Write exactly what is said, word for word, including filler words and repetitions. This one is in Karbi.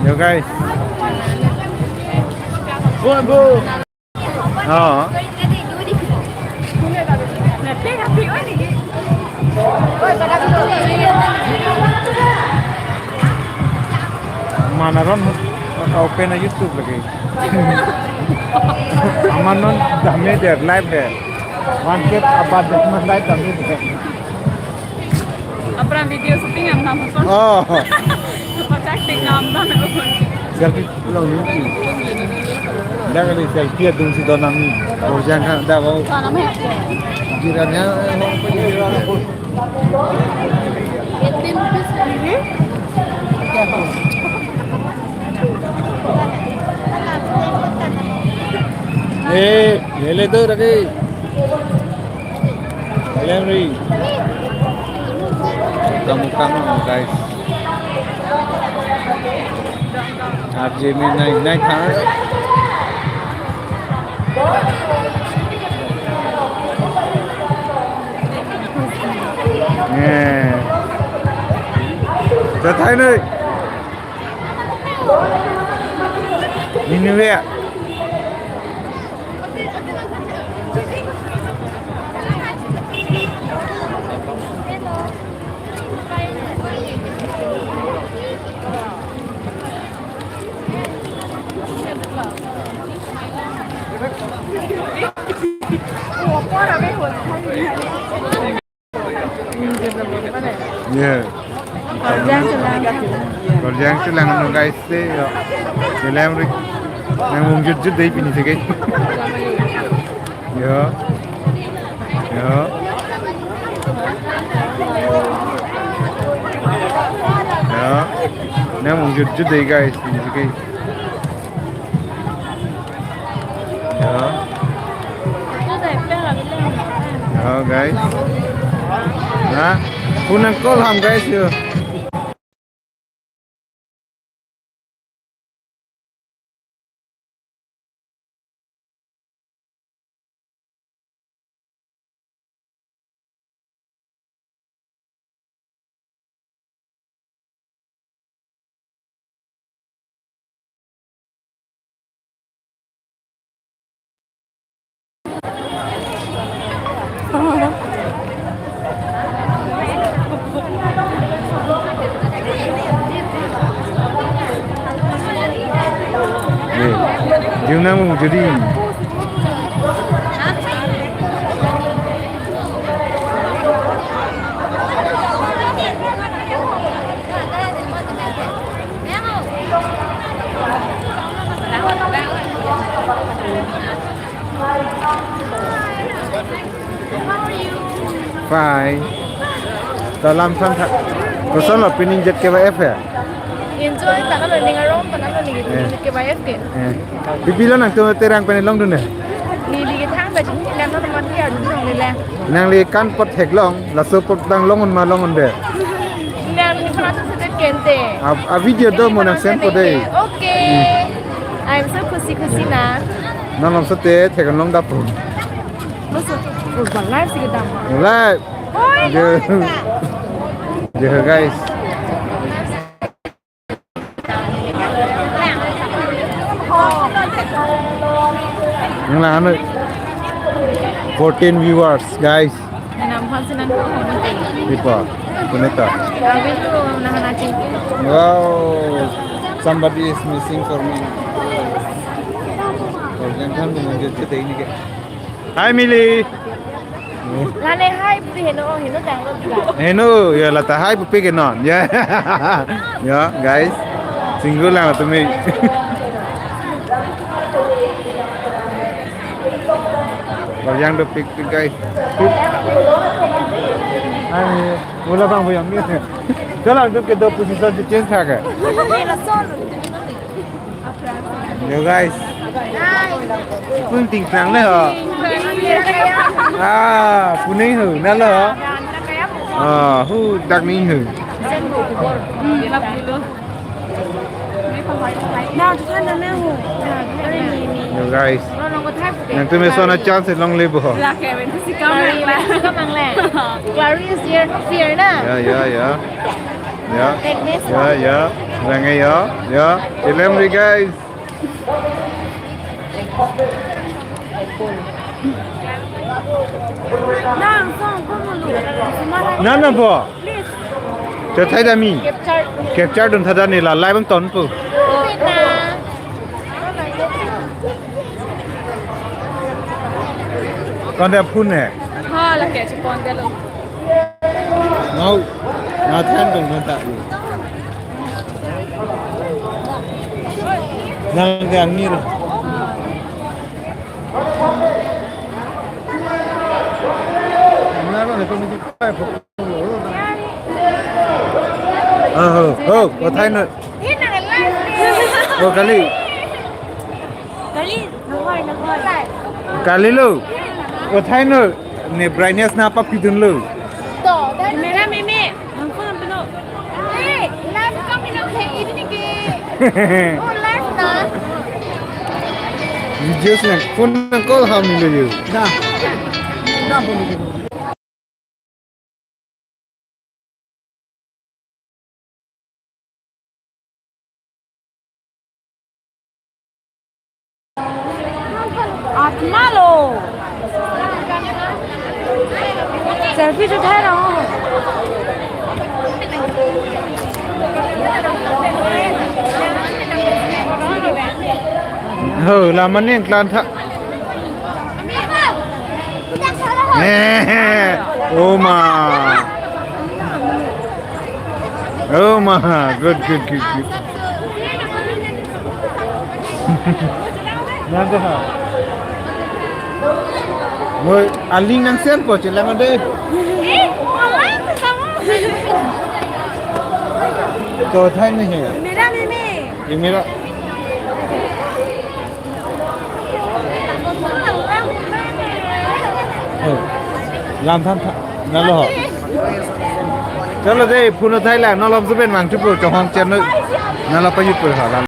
Yo guys. Go, go. Oh. Manaron open a YouTube lagi. Aman non dame der live der. One K abad der man live dame der. Apran video shooting am nam. Oh. Pachak ting nam nam. Selfie pulang ni. Dak kali selfie adung si donang ni. Borjang kan dak bau. Jiran ya. Eh, lele tu lagi. Lele ri. Kamu kamu guys. Arje me nai nai tha. Eh. Chathai nai. Nini ve. Yeah. Korjang chelang. Korjang chelang anu guys, te yo. Chelang rik. Nang mung jut jut dei pini sege. Yo. Yo. Yo. Nang mung jut jut dei guys, pini sege. Yo. Yo guys. Ha? Phone nang call ham guys yo. Eh, jumnang mo jodi. Fine. To lam than tha. Kosonlo pining jet ke ba F ya? Enjoy ta nalo ning arom ta nalo ning Eh. Jet ke ba F ke. Eh. Pipilo nangtum Terang pen longdun ne? Neli kethang ba jing lam nalo mati adun longle le. Nangli kan apot theklong, laso apot dang long-un ma long-un be. Nangli pura to sete kente. A, a video do mo nang send po dei. Okay. I'm so khusi khusi na. Nang long sete thek-un longdap po. Musu, oh, bang live si kedam. Live. Oi, Yo. Live ta. Yo, guys. Nang lang ano? Fourteen viewers, guys. Nam phan sinan ko hono te. Pipa, kuneta. Abi tu nahan achi. Wow, somebody is missing for me. Korjang than mo jut jut dei ni ke. Hi, Mili. Lale hi puti heno, heno tanglo diba. Heno, ya lata hi pupe ke non. Ya. Ya, guys. Single lang tumi. Korjang dopik pik guys. Hi, Mili. Mula bang buyang ni. Jalan tu ke do position tu change tha ke. Ni la son. Yo guys. Pun tingtang le ho. Ah, puning ho, nalo ho. Ah, hu dak ning ho. Yo guys. Nangtum me son a chance longle bo. Clary, welcome, Mangle. Clary is here, here na? Ya, ya, ya. Ya. Agnes. Ya, ya. Lang yo, yo, film ri guys. Nang song kono lo. Nana po. Please. Te thai dami. Capture. Capture dun thada ni la live ang ton po. Oh. Kon de phun ne. Ha, lake chepon de lo. Mau, na than dong dong ta. Nang ke angir. Ah, ho, ho, kothai no. Oh, kali. Kali, nahoi, nahoi. Kali lo. Kothai no. Ne brightness nangpapidun lo. To, mera meme. Nangko nang pino. Eh, live kami nang ke ini ke. Oh, live na. Videos nang, phone nang call ham ni lo yo. Dah. Dah phone ni. Atma lo. Selfie uthai rong. Ho, la maning klan tha. Eh, oh ma. Oh ma. Good, good, good, good. Nada ha. Woi, aling nang sen po chelang ade. Eh, malah sama. Kothai ni he. Mera meme. Ye mera. Oh, lam than tha, nalo ho. Chalo de, phone uthai lang, nalom suben mang chupo, chonghong chen no. Nalo pajut po ha, lam.